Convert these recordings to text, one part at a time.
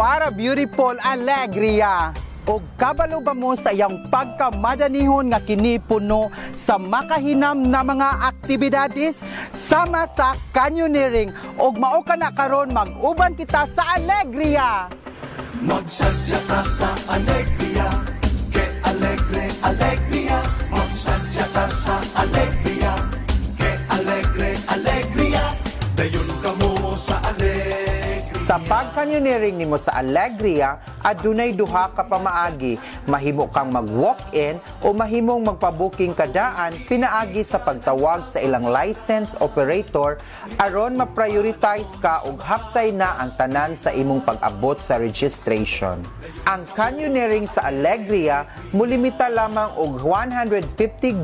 What a beautiful Alegria! Og kabalo ba mo sa iyang pagkamadanihon nga kini puno sa makahinam na mga aktibidades sama sa canyoneering? Og mao kana karon, mag-uban kita sa Alegria. Magsadya ta sa Alegria, que alegre, alegria. Magsadya ta sa Alegria, que alegre, alegria. Dayon kamo sa Alegria. Sa pag-canyoneering nimo sa Alegria, adunay duha ka pamaagi. Mahimo kang mag-walk-in o mahimong magpa-booking kadaan pinaagi sa pagtawag sa ilang license operator aron ma-prioritize ka og hapsay na ang tanan sa imong pag-abot sa registration. Ang canyoneering sa Alegria mulimita lamang og 150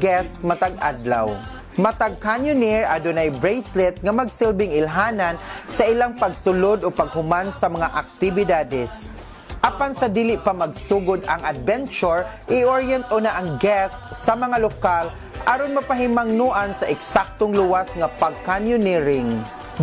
guests matag adlaw. Matag canyoneer adunay bracelet nga magsilbing ilhanan sa ilang pagsulod o paghuman sa mga aktibidades. Apan sa dili pa magsugod ang adventure, i-orient una ang guest sa mga lokal aron mapahimangnuan sa eksaktong luwas nga pag-canyoneering.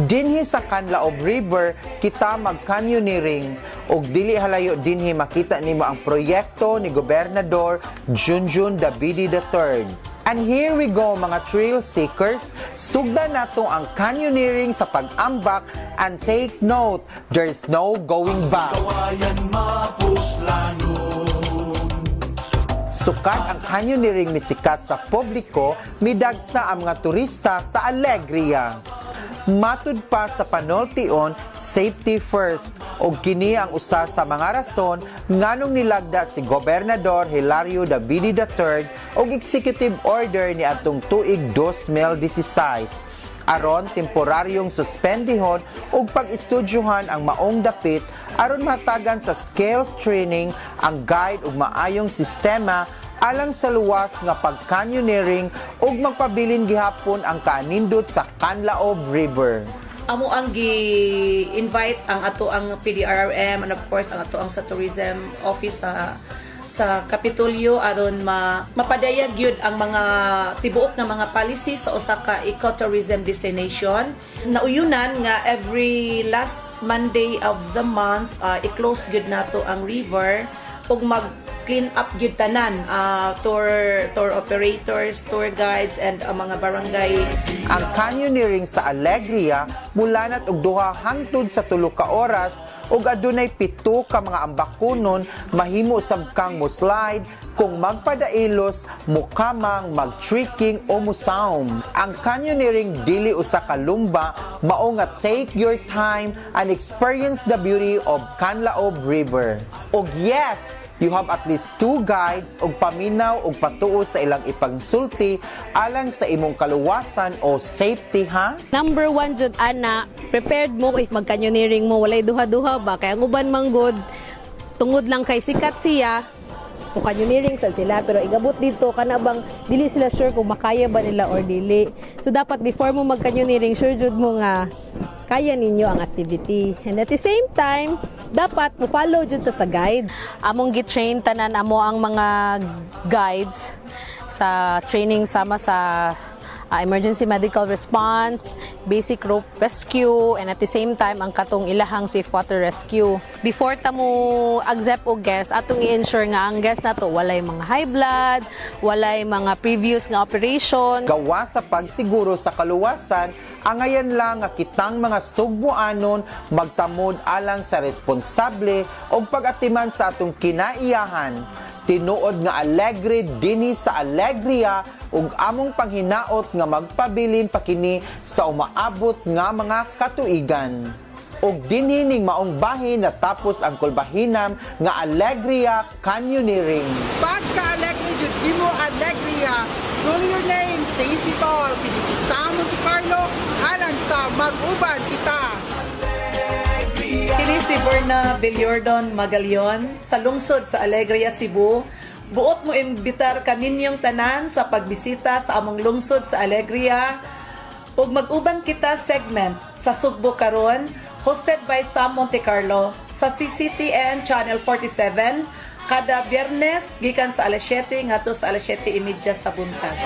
Dinhi sa Canlaob River kita mag-canyoneering ug dili halayo dinhi makita nimo ang proyekto ni Gobernador Junjun Dabidi III. And here we go, mga thrill seekers, sugdan nato ang canyoneering sa pag-ambak and take note, there's no going back. Kawayan mapuslanon. Sukad ang canyoneering misikat sa publiko, midagsa ang mga turista sa Alegria. Matud pa sa panultion, safety first. Og kini ang usa sa mga rason nganong nilagda si Gobernador Hilario Davide III og executive order ni atong tuig 2016 aron temporaryong suspendihon ug pag-estudyuhan ang maong dapit aron matagan sa skills training ang guide ug maayong sistema alang sa luwas nga pag-canyoneering ug magpabilin gihapon ang kaanindot sa Canlaob River. Amo ang gi-invite ang ato ang PDRRM and of course ang ato ang sa tourism office sa Kapitolyo aron ma mapadayag gyud ang mga tibuok nga mga policy sa usa ka ecotourism destination. Nauyunan nga every last Monday of the month, i-close gyud nato ang river ug mag clean up gyud tanan, tour operators, tour guides and ang mga barangay. Ang canyoneering sa Alegria mulanat og 2 hangtod sa 3 ka oras ug adunay 7 ka mga ambakunon. Mahimo sab kang mo slide kung magpadailos, mukamang, mag-trekking o musaum. Ang canyoneering dili usa ka lumba, mao nga take your time and experience the beauty of Canlaob River. Og yes, you have at least two guides ug paminaw ug patuo sa ilang ipangsulti alang sa imong kaluwasan o safety, ha? Number one jud ana, prepared mo if mag-canyoneering mo, walay duha-duha ba? Kaya ang uban manggod, tungod lang kay sikat siya, kung canyoneering sad sila, pero igabot dito, kana bang dili sila sure kung makaya ba nila or dili. So dapat before mo mag-canyoneering, sure jud mo nga kaya ninyo ang activity. And at the same time, dapat mo follow jud ta sa guide. Among gi-train tanan amo ang mga guides sa training sama sa emergency medical response, basic rope rescue, and at the same time, ang katong ilahang swift water rescue. Before ta mo accept og guest, atong i-ensure nga ang guest nato walay mga high blood, walay mga previous nga operation. Gawa sa pagsiguro sa kaluwasan, angayan lang nga kitang mga Sugbuanon magtamod alang sa responsable og pag-atiman sa atong kinaiyahan. Tinuod nga alegre dinhi sa Alegria ug among panghinaot nga magpabilin pa kini sa umaabot nga mga katuigan. Ug dinhi ning maong bahin natapos ang kulbahinam nga Alegria Canyoneering. Pagka-alegre jud nimo, Alegria. Truly your name, Stacey Tol. Kini si Sam Monte Carlo alang sa Mag-uban Kita. Kini si Berna Villordon Magalion sa lungsod sa Alegria, Cebu. Buot mo imbitar kaninyong tanan sa pagbisita sa among lungsod sa Alegria ug Mag-uban Kita segment sa Sugbo Karon, hosted by Sam Monte Carlo sa CCTN Channel 47 kada Biyernes gikan sa alas 7 ngadto sa alas 7:30 sa buntag.